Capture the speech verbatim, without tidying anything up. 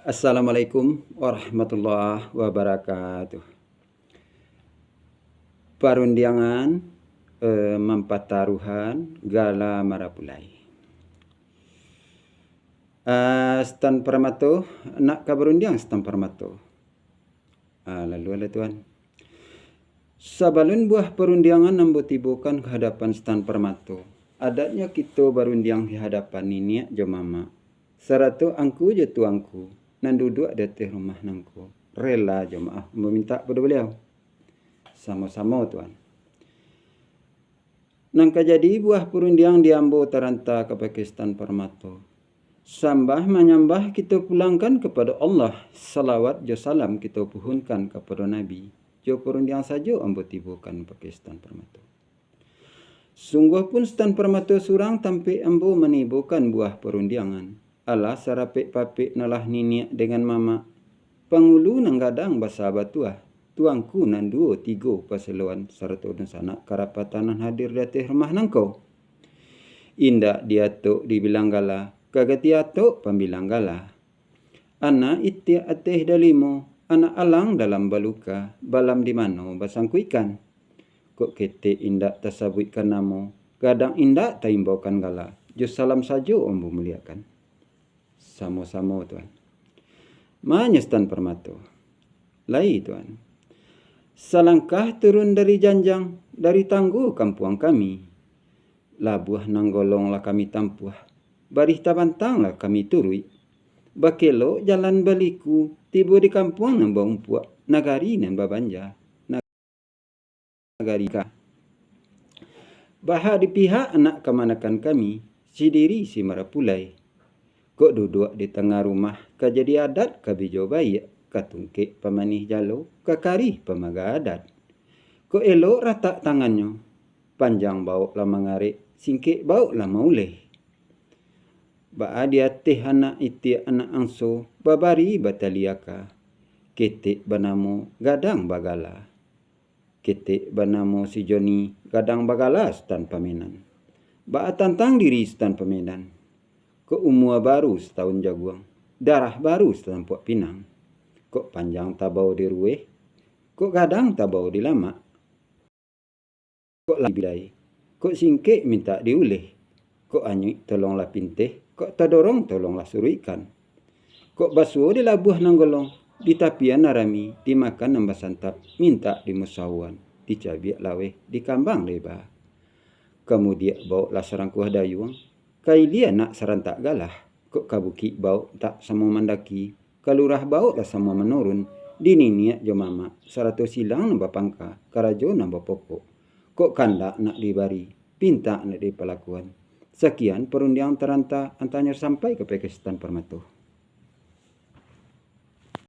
Assalamualaikum warahmatullahi wabarakatuh. Parundiangan, eh, mampataruhan gala marapulai. Ah, Sutan Parmato, nak ka barundiang, Sutan Parmato? Ah, lalu alah, Tuan. Sabalun buah parundiangan ambo tibokan ka hadapan Sutan Parmato, adatnyo kito barundiang di hadapan niniak jo mamak, sarato angku jo tuangku nan duduak di ateh rumah nangko, rela jo maaf ambo mintak pado baliau. Samo-samo, Tuan. Nan ka jadi buah parundiang di ambo taranta ka Pakistan Parmato. Sambah manyambah kito pulangkan kapado Allah, salawat jo salam kito puhunkan kapado Nabi, jo parundiang sajo ambo tibokan Pakistan Parmato. Sungguah pun Sutan Parmato surang tampek ambo manibokan buah parundiangan. Alah sarapek-papek nalah niniak dengan mamak, pangulu nan gadang basa batuah, tuangku nan duo tigo paseloan, sarato dunsanak karapatan nan hadir di ateh rumah nangko. Indak diatok dibilang gala, ka gati atok pambilang gala. Anak itiak ateh dalimo, anak alang dalam baluka, balam di mano basangko ikan. Kok ketek indak tasabuikkan namo, gadang indak taimbaukan gala, jo salam sajo ambo muliakan. Samo-samo, Tuan. Manyestan Parmato. Lai, Tuan. Salangkah turun dari janjang, dari tanggo kampuang kami. Labuah nan golong lah kami tampuah, barih tabantang lah kami turuik. Bakelok jalan baliku, tibo di kampuang nan baumpuak, nagari nan babanja. Nagari ka. Baha di pihak anak kamanakan kami, sidiri si marapulai. Kok duduak di tangah rumah, ka jadi adat ka bijo baiak, ka tungkek pamanih jalo, ka karih pamaga adat. Kok elok ratak tangannyo, panjang baok lah mangarek, singkek baok lah mauleh. Baa di ateh anak itiak anak angso, babari batali aka, ketek banamo gadang bagala. Ketek banamo si Joni, gadang bagala Sutan Pamenan. Baa tantang diri Sutan Pamenan? Kok umua baru satahun jaguang, darah baru satampuak pinang. Kok panjang tabau di rueh, kok gadang tabau di lamak. Kok lah bilai, kok singkek mintak diuleh. Kok anyuik tolonglah pinteh, kok tadorong tolonglah suruikkan. Kok basuo di labuah nan golong, di tapian nan rami, di makan nan basantap, mintak di musawuan, di cabiak laweh, di kambang leba. Ka mudiak baoklah sarangkuah dayuang, ka ilia nak sarantak galah, kok ka bukik baok tak samo mandaki, ka lurah baoklah samo manurun, di niniak jo mamak, sarato silang nan bapangka, karajo nan bapokok. Kok kandak nak dibari, pintak nak dipalakuan. Sakian parundiang taranta antanyo sampai ka Pakistan Parmato.